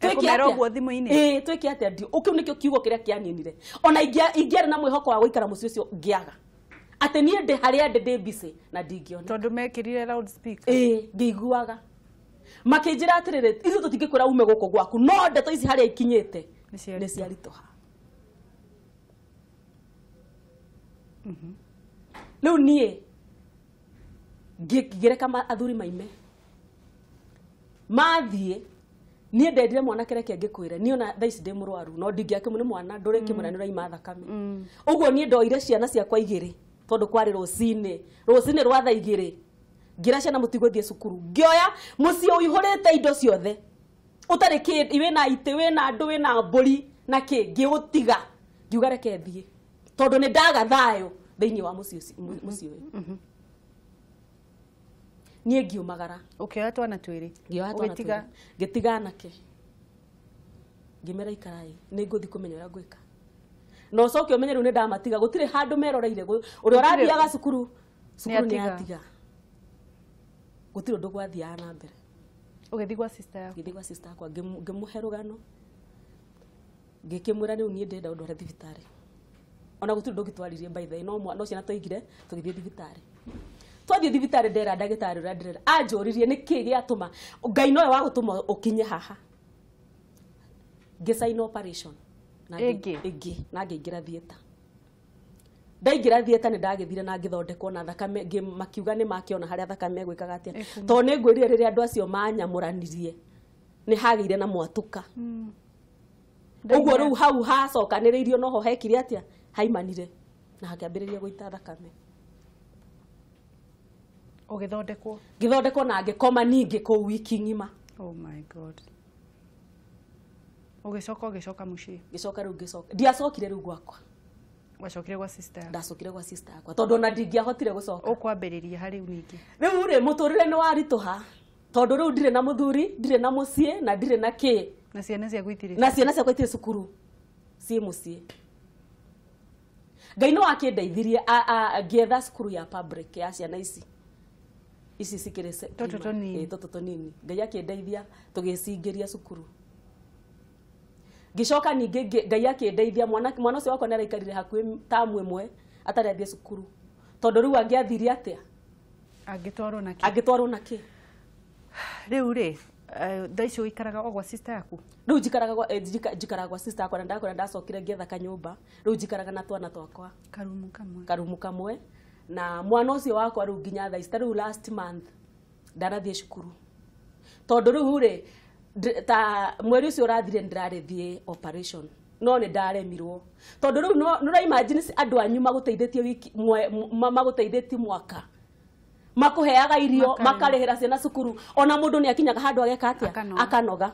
Ekũmera ũguo thimũ-inĩ? Ĩĩ, twĩke atĩa? Ndio. Kĩu nĩkĩo kiugo kĩrĩa kĩaninire. Ona ingĩarĩ na mwĩhoko wa gũikara mũciĩ ũcio ngĩaga. Atĩ niĩ ndĩ harĩa ndĩ ndĩ busy na ndingĩoneka. Tondũ mekĩrire loudspeaker. Ĩĩ, ngĩiguaga. Makĩnjĩra atĩrĩrĩ, ithuĩ tũtingĩkwĩra ume gũkũ gwaku, no ndeto ici harĩa ikinyĩte nĩ ciaritũha. Rĩu niĩ ngĩreka athuri maime. Mathiĩ, niĩ ndendire mwanake reke ngĩkwĩre, niĩ ona thaa ici ndĩ mũrwaru, no ndingĩakĩmũ nĩ mwana, ndũrĩkĩmwĩra nĩ ũraima thakame. Ũguo niĩ ndoire ciana ciakwa igĩrĩ, tondũ kwarĩ rũcinĩ, rũcinĩ rwa thaa igĩrĩ. Ngĩra ciana mũtigũthiĩ cukuru. Ngĩoya mũciĩ ũihũrĩte indo ciothe. Ũtarĩ kĩ, wĩna itĩ, wĩna andũ, wĩna mbũri na kĩ, ngĩũtiga. Ngiuga reke thiĩ. Tondũ nĩ ndaga thayũ thĩinĩ wa mũciĩ ũyũ. Niĩ ngiumagara. Ũkĩoya twana twĩrĩ. Ngĩoya twana twĩrĩ. Ngĩtiga anake. Ngĩmera ikarai, nĩ ngũthiĩ kũmenya ũrĩa ngwĩka. Na ũcoke ũmenye rĩu nĩ ndamatiga, gũtirĩ handũ meroreire, ũrĩa ũrathiaga cukuru, cukuru nĩ atiga. Gũtirĩ ũndũ gwathiaga na mbere. Ũgĩthiĩ gwa sister yaku? Ngĩthiĩ gwa sister yakwa, ngĩmũhe rũgano. Ngĩkĩmwĩra rĩu niĩ ndĩrenda ũndware thibitarĩ. Ona gũtirĩ ũndũ ũngĩ twaririe by the way, no ciana twaigire tũgĩthiĩ thibitarĩ. Twathiĩ thibitarĩ ndera ndagĩtarĩ ũrĩa ndĩrera, anjũririe nĩkĩ gĩatũma Ngai nowe wa gũtũma ũkinye haha. Ngĩsign operation ĩngĩ na ngĩingĩra theatre. Ndaingĩra theatre nĩ ndagĩthire na ngĩthondekwo na thakame, makiuga nĩ makĩona harĩa thakame ĩgwĩkaga atĩa. Tondũ nĩ ngwĩrire rĩrĩa andũ acio manyamũranirie nĩ hagĩire na mwatũka. Ũguo rĩu hau hacokanĩrĩirio noho hekire atĩa, haimanire na hakĩambĩrĩria gũita thakame. Ũgĩthondekwo? Ngĩthondekwo na ngĩkoma ningĩ kũu wiki ng'ima. Oh my God. Ũgĩcoka ũgĩcoka mũciĩ? Ngĩcoka rĩu ngĩcoka. Ndiacokire rĩu gwakwa. Wacokire gwa sister yaku? Ndacokire gwa sister yakwa tondũ ona ndingĩahotire gũcoka. Ũkwambĩrĩria harĩ ningĩ? Rĩu rĩ, mũtũrĩre nĩ waritũha tondũ rĩu ndirĩ na mũthuri, ndirĩ na mũciĩ na ndirĩ na kĩ. Na ciana ciaku itirĩ? Na ciana ciakwa itirĩ cukuru, ciĩ mũciĩ. Ngai no akĩndeithirie ngĩetha cukuru ya public ya ciana ici. Ici cikĩrĩ Tũtũ tũnini. Tũtũ tũnini. Ngai akĩndeithia tũgĩcingĩria cukuru. Ngĩcoka ningĩ Ngai akĩndeithia, mwana ũcio wakwa nĩ araikarire hakuhĩ tamu ĩmwe atarĩ athiĩ cukuru. Tondũ rĩu angĩathire atĩa? Angĩtwarwo na kĩ? Angĩtwarwo na kĩ? Rĩu rĩ, thaa ici ũikaraga o gwa sister yaku? Rĩu njikaraga gwa sister yakwa na ndakora ndacokire ngĩetha kanyũmba. Rĩu njikaraga na twana twakwa. Karumu kamwe. Karumu kamwe. Na mwana ũcio wakwa rĩu nginya thaa ici, ta rĩu last month ndanathiĩ cukuru. Tondũ rĩu rĩ, ta mweri ũcio ũrathire nĩ ndĩrarĩthiĩ operation no nĩ ndaremirwo. Tondũ rĩu nĩ ũra imagine andũ anyu magũteithĩtie wiki, magũteithĩtie mwaka. Makũheaga irio, makarĩhĩra ciana cukuru, ona mũndũ nĩ akinyaga handũ ageka atĩa? Akanoga.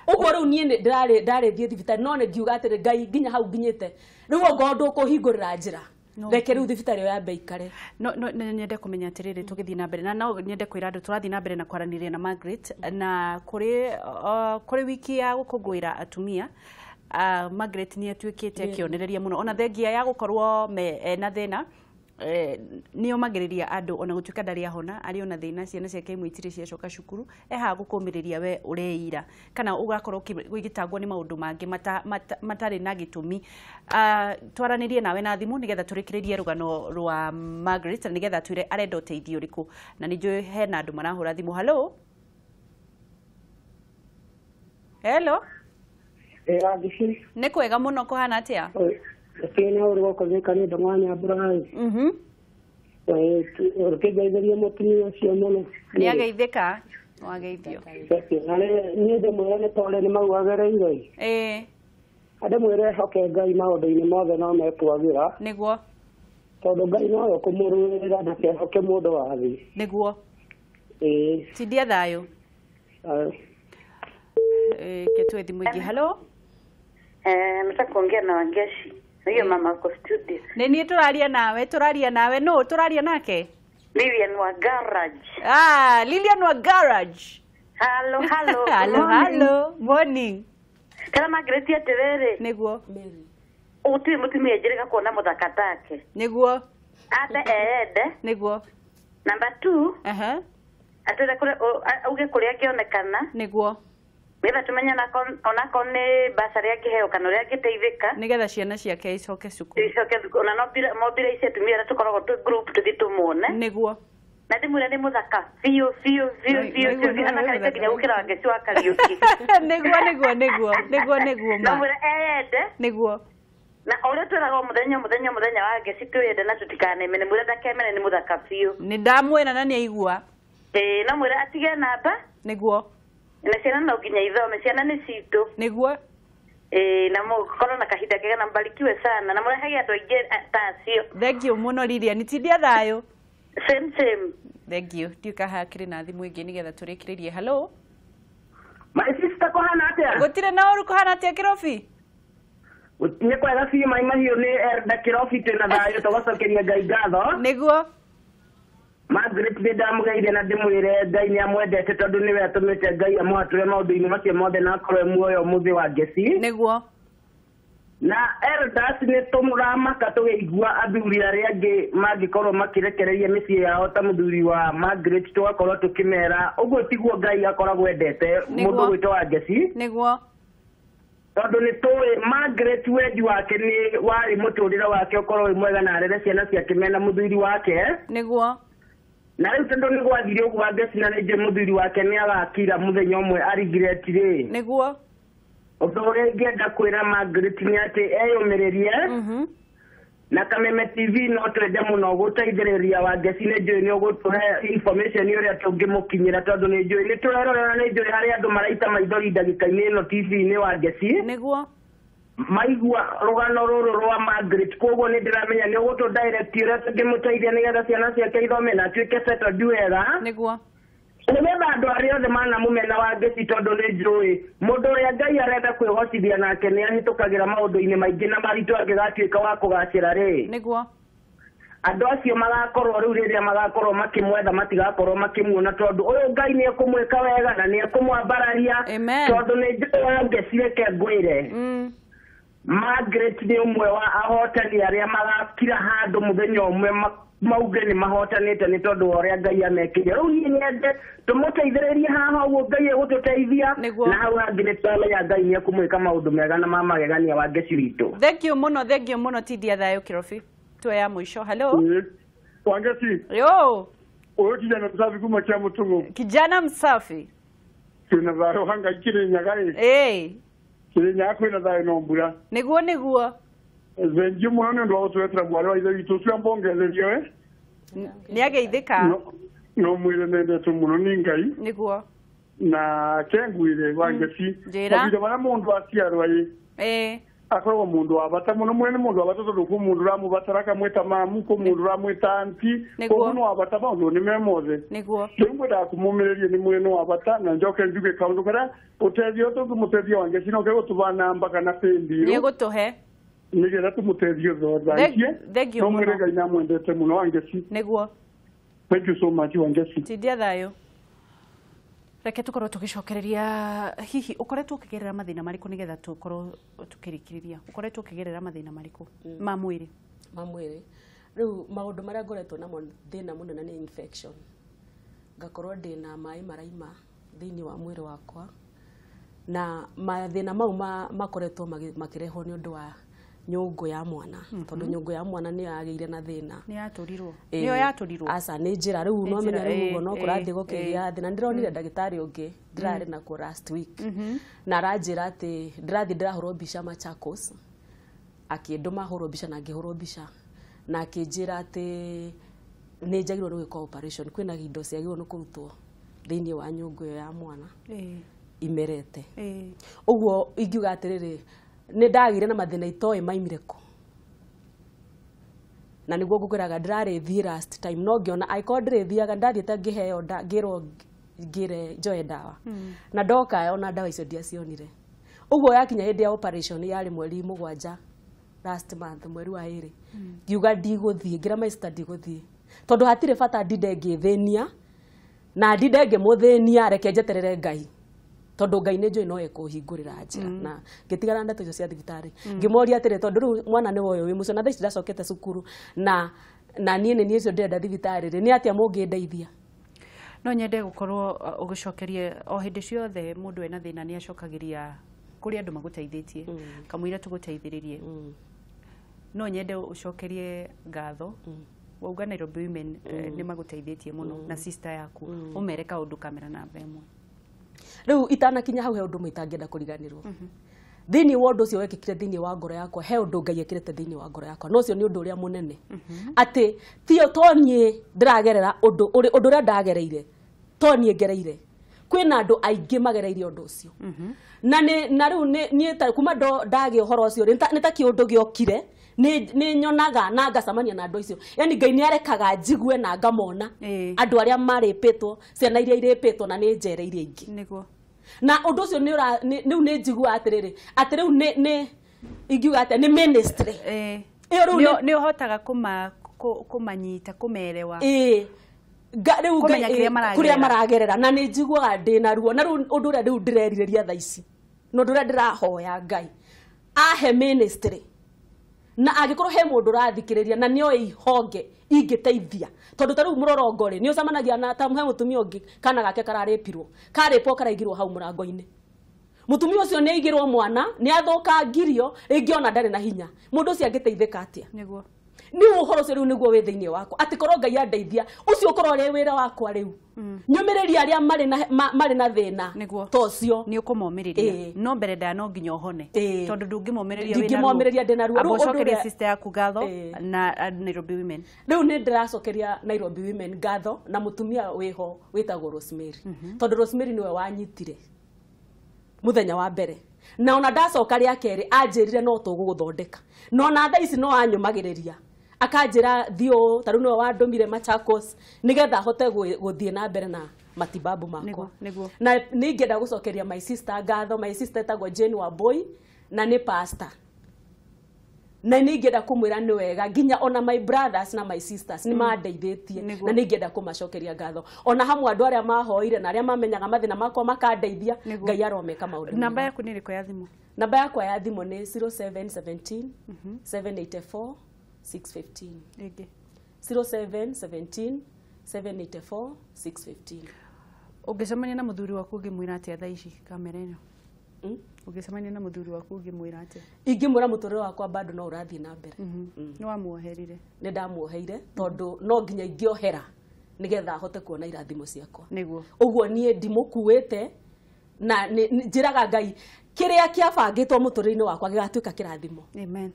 Ũguo rĩu niĩ nĩ ndarĩthiĩ thibitarĩ no nĩ ngiuga atĩrĩ, Ngai nginya hau nginyĩte. Rĩu ongorwo ndũkũhingũrĩra njĩra. Reke rĩu thibitarĩ ĩyo yambe ikare. No nyende kũmenya atĩrĩrĩ, tũgĩthiĩ na mbere na no nyende kwĩra andũ tũrathiĩ na mbere na kwaranĩria na Margaret na kũrĩ wiki ya gũkũngũĩra atumia. Margaret nĩ atuĩkĩte kĩonereria mũno ona thengia ya gũkorwo na thĩna Nĩ omagĩrĩria andũ ona gũtuĩka ndarĩ ahona, arĩ ona thĩna, ciana ciake imwe itirĩ ciacoka cukuru, ehaha gũkũmĩrĩria we ũreira kana ũgakorwo ũgĩtangwo nĩ maũndũ mangĩ matarĩ na gĩtũmi. Twaranĩrie nawe na thimũ nĩgetha tũrĩkĩrĩrie rũgano rwa Margaret na nĩgetha twĩre arenda ũteithio ũrĩkũ, na nĩ njũĩ hena andũ marahũra thimũ. Hello, hello. Wangici. Nĩ kwega mũno, kũhana atĩa? Gũtirĩ na ũru gũkũ Thika nĩ ũndũ mwanya mbura. Ũkĩngeithĩria mũtumia ũcio mũno. Nĩ ageithĩka, wageithio. Na niĩ ndĩmwĩre nĩ tondũ nĩ mau agereire. Ndĩmwĩre ehoke Ngai maũndũ-inĩ mothe no mekwagĩra. Nĩguo. Tondũ Ngai nowe ũkũmũrũĩrĩra, ndakehoke mũndũ wa thĩ. Nĩguo. Tindia thayũ. Ketue thimũ ĩngĩ. Hello. Nataka kuongea na Wangeshi. Hiyo mama ako studio. Nĩ niĩ tũraria nawe, tũraria nawe. Nũ tũraria nake? Lilian wa garage. Ah, Lilian wa garage. Hello, hello. Hello, hello. Morning. Kana Margaret atiriri. Nĩguo. Mary. Utuĩ mũtumia njĩrĩga kuona mũthaka take. Nĩguo. Ambe eyende. Nĩguo. Number 2. Atĩrĩ kũrĩa auge kũrĩa angĩonekana. Nĩguo. Nĩgetha tũmenye onakorwo nĩ basarĩ angĩheo kana ũrĩa angĩteithĩka. Nĩgetha ciana ciake icoke cukuru. Icoke thukuru. Ona no mobile ici atumia arĩa tũkoragwo twĩ group tũthiĩ tũmuone. Nĩguo. Na ndĩmwĩre nĩ mũthaka biũ biũ biũ biũ biũ, anakarĩte nginya gũkĩra Wangeci wa Kariũki. Nĩguo, nĩguo, nĩguo, nĩguo, nĩguo ma. No mwĩre eyende. Nĩguo. Na ũrĩa twĩraga o mũthenya mũthenya mũthenya Wangeci twĩyende na tũtikanemene, mwĩre ndakemene, nĩ mũthaka biũ. Nĩ ndamwĩra na nĩ aigua. Ĩĩ, no mwĩre atige namba. Nĩguo. Na ciana no nginya ithome, ciana nĩ citũ. Nĩguo. Ĩĩ, na mũkorwo na kahinda kega na mbarikiwe sana na mũrehage andũ aingĩ ta acio. Thank you mũno Lilian, tindia thayũ. Same same. Thank you. Ndiũĩ kana hakĩrĩ na thimũ ĩngĩ nĩgetha tũrĩkĩrĩrie. Hello. My sister, kũhana atĩa? Gũtirĩ na ũru, kũhana atĩa Kĩrobi? Nĩ kwega biũ, Mai Mahiũ nĩ Elda Kĩrobi, twĩna thayũ, tũgacokeria Ngai ngatho. Nĩguo. Margaret nĩ ndamũgeithia na ndĩmwĩre Ngai nĩ amwendete tondũ nĩwe atũmĩte Ngai amũhatũre maũndũ-inĩ macio mothe na akorwo e muoyo ũmũthĩ wa Ngeci. Nĩguo. Na elders nĩ tũramaka tũgĩigua athuri arĩa angĩ mangĩkorwo makĩrekereria mĩciĩ yao ta mũthuri wa Margaret, tũgakorwo tũkĩmera ũguo tiguo Ngai akoragwo endete mũndũ gwĩtwo wa Ngeci. Nĩguo. Tondũ nĩ tũĩ Margaret wendi wake nĩ warĩ mũtũrĩre wake ũkorwo wĩ mwega na arere ciana ciake mena mũthuri wake. Nĩguo. Na rĩu tondũ nĩ gwathire ũguo Wangeci, na nĩ njũĩ mũthuri wake nĩ agakira mũthenya ũmwe arigireti rĩ. Nĩguo. Ũndũ ũrĩa ingĩenda kwĩra Margaret nĩ atĩ eyũmĩrĩrie. Na Kameme TV no twende mũno gũteithĩrĩria Wangeci, nĩ njũĩ nĩ ũgũtũhe information ũrĩa tũngĩmũkinyĩra tondũ nĩ njũĩ nĩ tũrerorera, nĩ njũĩ harĩ andũ maraita maithori ndagĩka-inĩ ĩno TV-inĩ Wangeci. Nĩguo. Maigua rũgano rũrũ rwa Margaret, koguo nĩ ndĩramenya nĩ ũgũtũ direct ũrĩa tũngĩmũteithia nĩgetha ciana ciake ithome na atuĩke settled wega. Nĩguo. Nĩgetha andũ arĩa othe manamũmena Wangeci, tondũ nĩ njũĩ mũndũ ũrĩa Ngai arenda kwĩhocithia nake nĩ ahĩtũkagĩra maũndũ-inĩ maingĩ na maritũ angĩgatuĩka wa kũgacĩra rĩ. Nĩguo. Andũ acio magakorwo rĩu rĩrĩa magakorwo makĩmwetha matigakorwo makĩmuona, tondũ ũyũ Ngai nĩ ekũmwĩka wega na nĩ ekũmwambararia. Tondũ nĩ njũĩ Wangeci, reke ngwĩre. Margaret nĩ ũmwe wa ahotani arĩa magakira handũ mũthenya ũmwe mauge nĩ mahotanĩte nĩ tondũ wa ũrĩa Ngai amekĩire. Rĩu niĩ nyende tũmũteithĩrĩrie haha ũguo Ngai egũtũteithia, na hau hangĩ nĩ tũramenya Ngai nĩ ekũmwĩka maũndũ mega na ma magegania Wangeci witũ. Thank you mũno, thank you mũno, tindia thayũ Kĩrobi. Tuoya mũico. Hello. Wangeci. Yo. Ũyũ kijana msafi kuma kia Mũtũng'ũ. Kijana msafi. Twĩna thayũ hanga Kĩrĩnyaga ĩ. Kĩrĩnyaga kwĩna thayũ no mbura. Nĩguo, nĩguo. Thengiũ mũno nĩ ũndũ wa gũtũretera mwarĩ wa ithe witũ ũcio ambongererio ĩ. Nĩ ageithĩka. No mwĩre nendetwo mũno nĩ Ngai. Nĩguo. Na kengwire Wangeci. Njĩra. Mahinda marĩa mũndũ aciarwo ĩ. Akoragwo mũndũ wa bata mũno, mwene mũndũ wa bata tondũ kwĩ mũndũ ũramũbatara akamwĩta mamu, kwĩ mũndũ ũramwĩta anti, koguo nĩ wa bata maũndũ nĩ me mothe. Nĩguo. Rĩu ngwendaga kũmũmĩrĩria nĩ mwene wa bata na njoke njuge kaũndũ karĩa ũteithio tũngĩmũteithia Wangeci no ke gũtũba namba kana paybill. Nĩ egũtũhe. Nĩgetha tũmũteithie thothangie. Thank you No mwĩre mũno. Ngai nĩamwendete mũno Wangeci. Nĩguo. Thank you so much Wangeci. Tindia thayũ. Reke tukorwo tugicokereria hihi ukoretwo ukigerera mathina mariku nigetha tukorwo tukirikiriria ukoretwo ukigerera mathina mariku ma mwiri? Ma mwiri. Rĩu maũndũ marĩa ngoretwo namo thĩna mũnene nĩ infection. Ngakorwo ndĩna maĩ maraima thĩinĩ wa mwĩrĩ wakwa. Na mathĩna mau makoretwo makĩrehwo nĩ ũndũ wa nyũngũ ya mwana. Tondũ nyũngũ ya mwana nĩ yagĩire na thĩna. Nĩ yatũrirwo. Nĩyo yatũrirwo. Aca nĩ njĩra rĩu no menya rĩu ũguo no kũrathiĩ gũkĩgĩa thĩna. Ndĩronire ndagĩtarĩ ũngĩ ndĩrarĩ nakuo last week. Na aranjĩra atĩ ndĩrathiĩ ndĩrahũrwo mbica Machakos. Akĩndũma hũrwo mbica na ngĩhũrwo mbica. Na akĩnjĩra atĩ nĩ njagĩrĩirwo nĩ gwĩka operation. Kwĩna indo ciagĩrĩirwo nĩ kũrutwo thĩinĩ wa nyũngũ ĩyo ya mwana. Imerete. Ũguo ingiuga atĩrĩrĩ, nĩ ndagĩire na mathĩna itoĩ maimire kũ. Na nĩguo ngũkwĩraga ndĩrarĩ thiĩ last time no ngĩona angĩkorwo ndĩrĩthiaga ndathiĩte ngĩheo ngĩrwo ngĩre njoe ndawa. Na ndoka ona ndawa icio ndiacionire. Ũguo yakinya hĩndĩ ya operation yarĩ mweri 7 last month mweri wa 2. Ngiuga ndigũthiĩ, ngĩra my sister ndigũthiĩ. Tondũ hatirĩ bata ndinde ngĩthĩnia na ndinde ngĩmũthĩnia, reke njeterere Ngai. Tondũ Ngai nĩ njũĩ no ekũhingũrĩra njĩra. Na ngĩtigana na ndeto icio cia thibitarĩ. Ngĩmoria atĩrĩ, tondũ rĩu mwana nĩ woyo wĩ mũciĩ na thaa ici ndacokete cukuru na niĩ nĩ niĩ ũcio ndĩrenda thibitarĩ rĩ, nĩ atĩa mũngĩndeithia? No nyende gũkorwo ũgĩcokerie o hĩndĩ ciothe mũndũ ena thĩna nĩ acokagĩria kũrĩ andũ magũteithĩtie kamũira tũgũteithĩrĩrie. No nyende ũcokerie ngatho. Wauga Nairobi Women nĩ magũteithĩtie mũno na sister yaku. Ũmere kaũndũ kamera namba 1. Rĩu itanakinya hau he ũndũ ũmwe itangĩenda kũriganĩrwo. Thĩinĩ wa ũndũ ũcio wekĩkire thĩinĩ wa ngoro yakwa, he ũndũ Ngai ekĩrĩte thĩinĩ wa ngoro yakwa. No ũcio nĩ ũndũ ũrĩa mũnene. Atĩ tio to niĩ ndĩragerera ũndũ ũrĩa ndagereire, to niĩ ngereire. Kwĩna andũ aingĩ magereire ũndũ ũcio. Na rĩu niĩ ta kuma ndagĩa ũhoro ũcio nĩ ta kĩũndũ gĩokire, nĩ nyonaga na ngacemania na andũ acio. Yaani Ngai nĩ arekaga njigue na ngamona andũ arĩa marĩpĩtwo, ciana iria irĩpĩtwo na nĩ njereire ingĩ. Nĩguo. Na ũndũ ũcio nĩ rĩu nĩ njiguaga atĩrĩrĩ, atĩ rĩu nĩ ingiuga atĩa, nĩ ministry. Ĩyo rĩu nĩ ũhotaga kũmanyita, kũmerewa. Rĩu kũrĩa maragerera na nĩ njiguaga ndĩna ruo. Na rĩu ũndũ ũrĩa rĩu ndĩrerirĩria thaa ici, na ũndũ ũrĩa ndĩrahoya Ngai ahe ministry. Na angĩkorwo he mũndũ ũrathikĩrĩria na nĩoĩ ihonge ingĩteithia, tondũ ta rĩu mũrorongo rĩ, nĩ ũcemanagia na ta he mũtumia ũngĩ kana gake kararĩpirwo, karĩpwo karaigirwo hau mũrango-inĩ. Mũtumia ũcio nĩ aigĩrwo mwana, nĩ athũkangirio, rĩngĩ ona ndarĩ na hinya. Mũndũ ũcio angĩteithĩka atĩa? Nĩguo. Nĩ ũhoro ũcio rĩu nĩguo wĩ thĩinĩ wakwa, atĩ korwo Ngai andeithia, ũcio ũkorwo ũrĩ wĩra wakwa rĩu. Nyũmĩrĩrie arĩa marĩ na thĩna ta ũcio. Nĩ ũkũmomĩrĩria. No mbere ndaya no nginya ũhone. Tondũ ndũngĩmomĩrĩria wĩna ruo. Ndingĩmomĩrĩria ndĩna ruo. Amba ũcokerie sister yaku ngatho na Nairobi Women. Rĩu nĩ ndĩracokeria Nairobi Women ngatho na mũtumia wĩho wĩtagwo Rosemary. Tondũ Rosemary nĩwe wanyitire mũthenya wa mbere. Na ona ndacoka rĩa kerĩ anjĩrire no tũgũgũthondeka. No na thaa ici no anyũmagĩrĩria. Akanjĩra thiũ ta rĩu nĩwe wandũmire Machakos nĩgetha hote gũthiĩ na mbere na matibabu makwa. Na nĩ ingĩenda gũcokeria my sister ngatho. My sister etagwo Jane Wambui na nĩ pastor. Na nĩ ingĩenda kũmwĩra nĩ wega nginya ona my brothers na my sisters nĩ mandeithĩtie na nĩ ingĩenda kũmacokeria ngatho. Ona hamwe andũ arĩa mahoire na arĩa mamenyaga mathĩna makwa makandeithia, Ngai aromeka maũndũ. Namba yaku nĩ ĩrĩkũ ya thimũ? Namba yakwa ya thimũ nĩ 0717 784 615. Ĩngĩ. 0717 784 615. Ũngĩcemania na mũthuri waku ũngĩmwĩra atĩa thaa ici kamera ĩno? Ũngĩcemania na mũthuri waku ũngĩmwĩra atĩa? Ingĩmwĩra mũtũrĩre wakwa bado no ũrathiĩ na mbere. Nĩ wamuoherire? Nĩ ndamuoheire tondũ no nginya ingĩohera nĩgetha hote kuona irathimo ciakwa. Nĩguo. Ũguo niĩ ndimũkuĩte na njĩraga Ngai kĩrĩa kĩabangĩtwo mũtũrĩre-inĩ wakwa gĩgatuĩka kĩrathimo. Amen.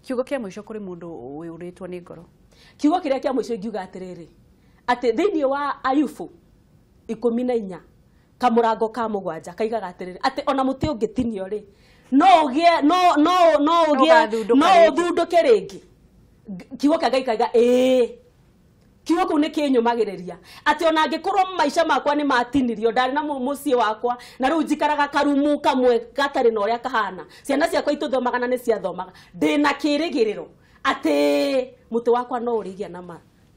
Kiugo kĩa mũico kũrĩ mũndũ ũyũrĩtwo nĩ ngoro? Kiugo kĩrĩa kĩa mũico ingiuga atĩrĩrĩ, atĩ thĩinĩ wa Ayubu 14 kamũrango ka 7 kaigaga atĩrĩrĩ, atĩ ona mũtĩ ũngĩtinio rĩ, no ũgĩe no no no ũgĩe no ũthundũke rĩngĩ. Kiugo kĩa Ngai kaiga ĩĩ. Kiugo kĩu nĩ kĩnyũmagĩrĩria atĩ ona angĩkorwo maica makwa nĩ matinirio, ndarĩ na mũciĩ wakwa na rĩu njikaraga karumu kamwe gatarĩ na ũrĩa kahana, ciana ciakwa itũthomaga na nĩ ciathomaga, ndĩna kĩrĩgĩrĩro atĩ mũtĩ wakwa no ũrĩgĩa na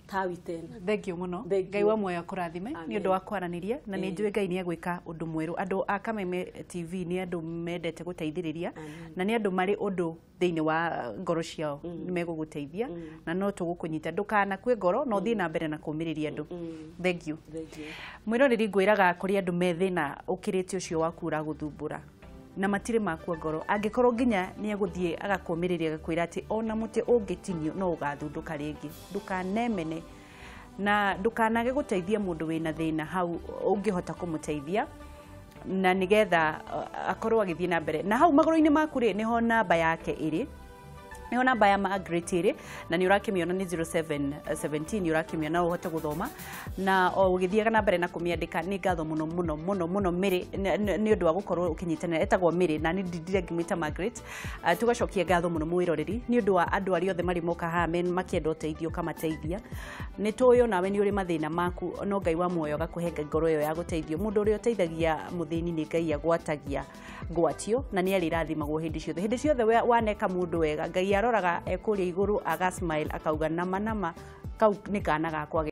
Tawi tena. Thank you muno. Ngai wa muoyo akũrathime nĩ ũndũ wa kwaranĩria na nĩ njũĩ Ngai nĩ egwĩka ũndũ mwerũ. Andũ a Kameme TV nĩ andũ mendete gũteithĩrĩria na nĩ andũ marĩ ũndũ thĩinĩ wa ngoro ciao nĩ megũgũteithia na no tũgũkũnyita ndũkanakue ngoro na ũthiĩ na mbere na kũũmĩrĩria andũ. Thank you. Mwĩroreri ngwĩraga kũrĩ andũ me thĩna ũkĩrĩte ũcio waku ũragũthumbũra na matirĩ makua ngoro angĩkorwo nginya nĩ egũthiĩ agakũũmĩrĩria agakwĩra atĩ ona mũtĩ ũngĩtinio no ũgathundũka rĩngĩ. Ndũkanemene na ndũkanage gũteithia mũndũ wĩna thĩna hau ũngĩhota kũmũteithia na nĩgetha akorwo agĩthiĩ na mbere. Na hau magũrũ-inĩ maku rĩ nĩho namba yake ĩrĩ, nĩho namba ya Margaret ĩrĩ na nĩ ũrakĩmĩona nĩ 0717 nĩ ũrakĩmĩona ũhote gũthoma na o ũgĩthiaga na mbere na kũmĩandĩka. Nĩ ngatho mũno mũno mũno mũno Mary nĩ ũndũ wa gũkorwo ũkĩnyitanĩra. Etagwo Mary na nĩ ndindire ngĩmwĩta Margaret. Tũgacokia ngatho mũno mwĩroreri nĩ ũndũ wa andũ arĩa othe marĩ moka haha makĩenda ũteithio ũkamateithia. Nĩ tũĩ onawe nĩ ũrĩ mathĩna maku no Ngai wa muoyo agakũhe ngoro ĩyo ya gũteithio. Mũndũ ũrĩa ũteithagia mũthĩni nĩ Ngai agwatagia ngwatio na nĩ arĩrathimagwo hĩndĩ ciothe. Hĩndĩ ciothe waneka mũndũ wega Ngai aroraga ekũrĩa igũrũ aga smile akauga nama nama kau nĩ kana gakwa.